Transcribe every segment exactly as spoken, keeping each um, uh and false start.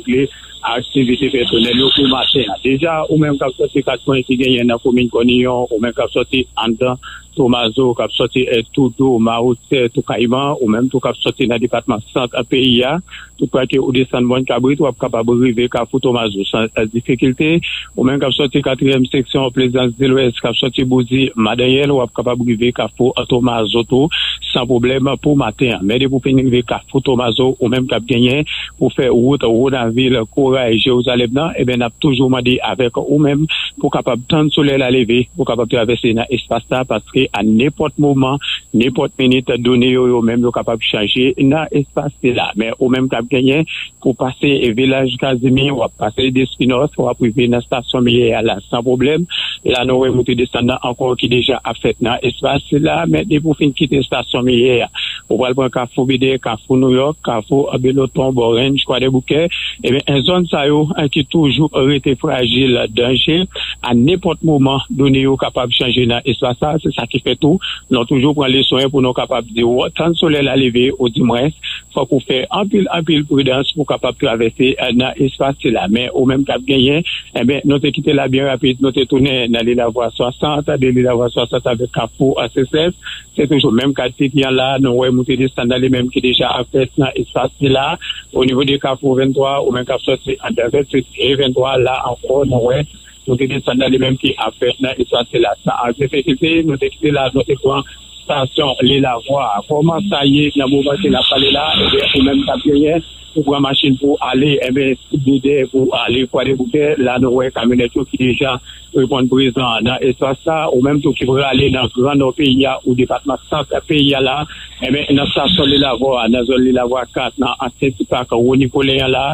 boucle aktivite pèsonèl yo pou maten an. Deja, ou menm k ap sòti kat pwen ki genyen nan komin Kòniyon, ou menm k ap sòti anndan Tomazo, k ap sòti eh, Toudou, Mawotè, Toukayiman, ou menm tou k ap sòti nan depatman sant peyi a, tout kote ou desann Mòn Kabrit, w ap kapab rive Kafou Tomazo san eh, difikilte. Ou menm k ap sòti katriyèm seksyon Plezans de Lwès, k ap sòti Bouzi Madanyèl, w ap kapab rive Kafou Tomazo tou san pwoblèm pou maten an. Men depi w fin rive Kafou Tomazo, ou menm k ap genyen pou fè wout Wonavil, Koray, Jerizalèm nan, ebyen, n ap toujou mande avèk ou menm pou kapab tann solèy la leve, pou kapab travèse nan espas sa, paske a nenpòt moman, nenpòt minit, done yo, yo menm, yo kapab chanje nan espas sila. Men ou menm k ap genyen pou pase e vilaj Kazimi, w ap pase Despinos, w ap rive nan estasyon miyè a la san pwoblèm. La, nou wè moute desann nan ankò ki deja ap fèt nan espas sila, men depi w fin kite estasyon miyè a, ou pral pran Kafou Biden, Kafou Nouyòk, Kafou Beloton, Bò Ranch, Kwadèboukè, ebyen, zòn sa yo eh, ki toujou rete frajil, danje, a nenpòt moman, done yo kapab chanje nan espas sa. Se sa ki fè tou, nou toujou pran leson yo pou nou kapab di w, tann solèy la leve, ou di mwens, fòk ou fè anpil, anpil pridans pou kapab travèse eh, nan espas sila. Men ou menm k ap genyen, ebyen, nou te kite la byen rapid, nou te tounen nan Lilavwa swasant, de Lilavwa swasant avèk Kafou Sesèl. Se toujou menm kat figi an la, nou wè moute desann nan li menm ki deja ap fèt nan espas sila. O nivo de Kafou venntwa, ou menm k ap sòti ant venntuit e venntwa, la ankò, nou wè moute desann nan li menm ki ap fèt nan espas sila. San difikilte, nou te kite la, nou te pran estasyon Lilavwa. Kòman sa ye nan moman ke n ap pale la? Ebyen, ou menm k ap genyen, ou pran machin pou ale, ebyen, Biden pou ale Kwadèboukè, la nou wè kamyonèt yo ki deja reponn prezan nan espas sa, ou menm tou ki prale nan Gran Nò peyi a ou depatman Sant peyi a la, ebyen, nan estasyon Lilavwa a, nan zòn Lilavwa kat, nan ansyen Ti Pak Wonipolen an la,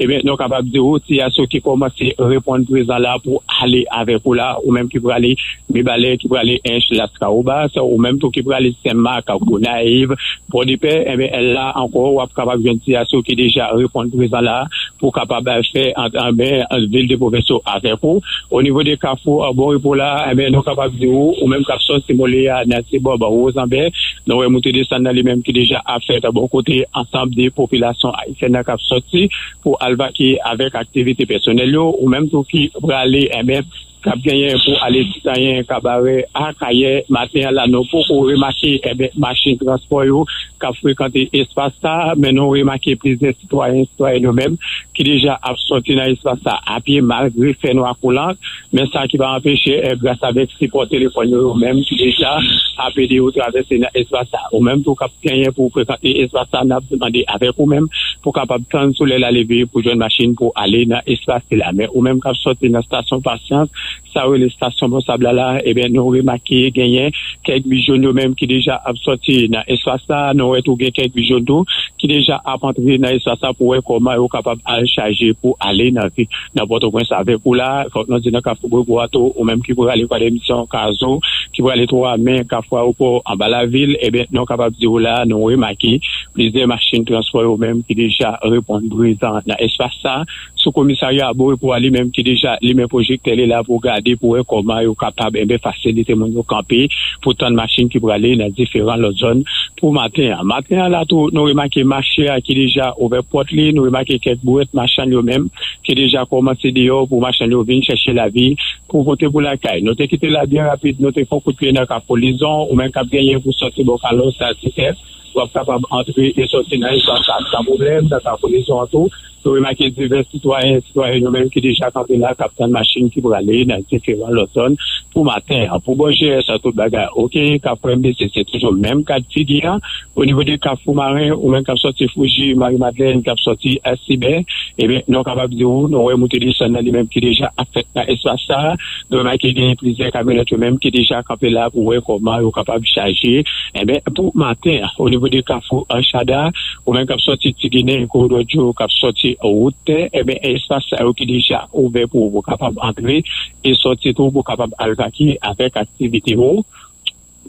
ebyen, nou kapab di w, ti aso ki kòmanse reponn prezan la pou ale avèk ou la, ou menm ki prale Mibalè, ki prale Ench, Laskawobas, ou menm tou ki prale Senmak, Gonayiv, Pòdepè, ebyen, la ankò, w ap kapab jwenn ti aso ki deja reponn prezan la, pou kapab fè antann vil de pwovens yo avèk ou. O nivo de Kafou Bon Repo la, ebyen, nou kapab di ou, ou menm k ap sòti Moleya, Natibòb, Wozanbè, nou wè moute desann nan li menm ki deja ap fèt bò kote ansanm de popilasyon ayisyèn nan k ap sòti pou al vakye avèk aktivite pèsonèl yo, ou menm tou ki prale, ebyen, k ap genyen pou ale Titanyen, Kabarè, Akayè, maten an la, nou poko remake, ebyen, machin transpò yo k ap frekante espas sa, men nou remake plizyè sitwayen, sitwayèn yo menm, ki deja ap sòti nan espas sa a pye, malgre fènwa koulant, men sa ki pa anpeche, eh, gras avèk sipò telefòn yo, yo menm ki deja ap ede yo travèse nan espas sa. Ou menm tou k ap genyen pou frekante espas sa, n ap mande avèk ou menm pou kapab tann solèy la leve pou jwenn machin pou ale nan espas sila. Men ou menm k ap sòti nan estasyon Pasyans, sa yo rele estasyon Bon Sab la la, ebyen, nou remake genyen kèk bi jòn yo menm ki deja ap sòti nan espas sa. Nou wè tou gen kèk bi jòn tou ki deja ap antre nan espas sa pou wè kòman yo kapab al chaje pou ale nan vi-, nan Pòtoprens avèk ou la. Fòk nou di nan Kafou Bon Repo a tou, ou menm ki prale Kwadèmisyon, Kazo, ki prale Twa Men, Kafou Ayewopò, anba lavil, ebyen, nou kapab di w la, nou remake plizyè machin transpò yo menm ki deja reponn prezan nan espas sa. Sou komisarya Bon Repo a li menm ki deja limen pwojektè li la pou gade, pou wè kòman yo kapab, enben, fasilite moun yo kanpe pou tann machin ki prale nan diferan lòt zòn pou maten an. Maten an la tou, nou remake mache a ki deja ouvè pòt li, nou remake kèk bourèt machann yo menm ki deja kòmanse deyò pou machann yo vin chèche lavi pou pote pou lakay. Nou te kite la byen rapid, nou te fè yon kout pye nan Kafou Lizon, ou menm k ap genyen pou sòti bò Kalòs a Sitè, w ap kapab antre e sòti nan espas sa san pwoblèm, nan Kafou Lizon an tou. Nou remake divès sitwayen, sitwayèn yo menm ki deja kanpe la, k ap tann machin ki prale nan diferan lòt zòn pou maten an. Pou bò G S, tout bagay oke, Kafou M D C, se toujou menm kat figi an. O nivo de Kafou Maren, ou menm k ap sòti Fouji, Mari Madlèn, k ap sòti Sibè, ebyen, nou kapab di w, nou wè moute desann nan li menm ki deja ap fèt nan espas sa. Nou remake genyen plizyè kamyonèt yo menm ki deja kanpe la pou wè kòman yo kapab chaje. Enben, pou maten an, o nivo de Kafou Chada, ou menm k ap sòti Ti Ginen, Koridò Djo, k ap sòti wout tè, enben, espas sa yo ki deja ouvè pou ou, pou kapab antre e sòti tou, pou kapab al vakye avèk aktivite ou.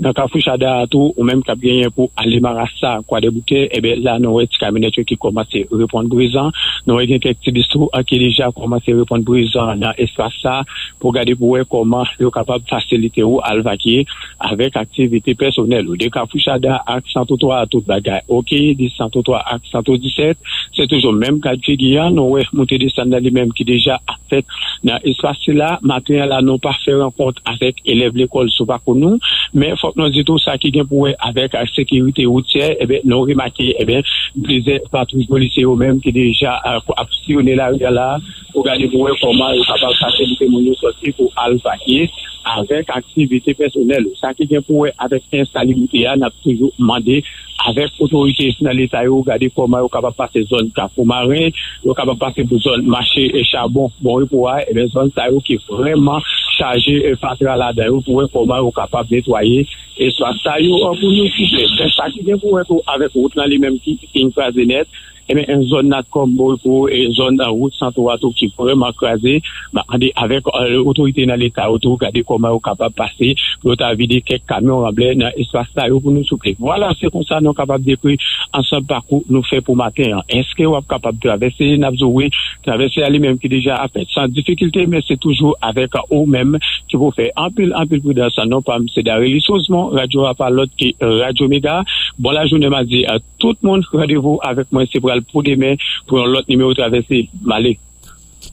Nan Kafou Chada a tou, ou menm k ap genyen pou ale Marasa, Kwadèboukè, ebyen la nou wè ti kamyonèt yo ki kòmanse reponn prezan. Nou wè gen kèk ti bis tou ki deja kòmanse reponn prezan nan espas sa pou gade pou wè kòman yo kapab fasilite ou al vakye avèk aktivite pèsonèl ou. De Kafou Chada ak Santo twa, tout bagay oke. De Santo twa ak Santo disèt, se toujou menm kad figi an. Nou wè moute desann nan li menm ki deja ap fèt nan espas sila. Maten an la, nou pa fè rankont avèk elèv lekòl sou pakou nou, men fòk nou di tou sa ki gen pou wè avèk sekirite woutyè, ebyen, nou remake, ebyen, plizyè patwouy polisye yo menm ki deja ap siyonnen lari a la pou gade pou wè kòman yo kapab fasilite moun yo sòti pou al vakye avèk aktivite pèsonèl. Sa ki gen pou wè avèk ensalibrite a, n ap toujou mande avèk otorite nan leta yo, gade kòman yo kapab pase zòn Kafou Maren, yo kapab pase pou zòn mache e chabon Bon Repo a, ebyen zòn sa yo ki vrèman chaje e fatra ladan yo pou wè kòman yo kapab netwaye espas sa yo pou nou souple. Men sa ki gen pou wè tou avèk wout lan li menm ki fin kraze nèt, ebyen zòn Natcom Bon Repo e zòn wout Santo a tou ki vrèman kraze. M ap mande avèk otorite nan leta yo tou gade kòman yo kapab pase pou yo ta vide kèk kamyon ranblè nan espas sa yo pou nou souple. Vwala, se konsa nou kapab dekri ansanm pakou nou fè pou maten an. Èske w ap kapab travèse? N ap di w wi, travèse a li menm ki deja ap fèt san difikilte, men se toujou avèk ou menm ki pou fè anpil, anpil pridans. Non pa m se Darilis Rosemond, radyo a pa lòt ki Radyo Mega. Bon lajounen madi a tout moun. Randevou avèk mwen se pral pou demen pou yon lòt nimewo travèse. M ale.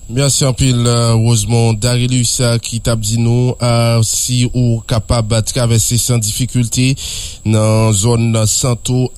Mèsi anpil, Rosemond Darilis, ki t ap di nou si ou kapab travèse san difikilte nan zòn Santo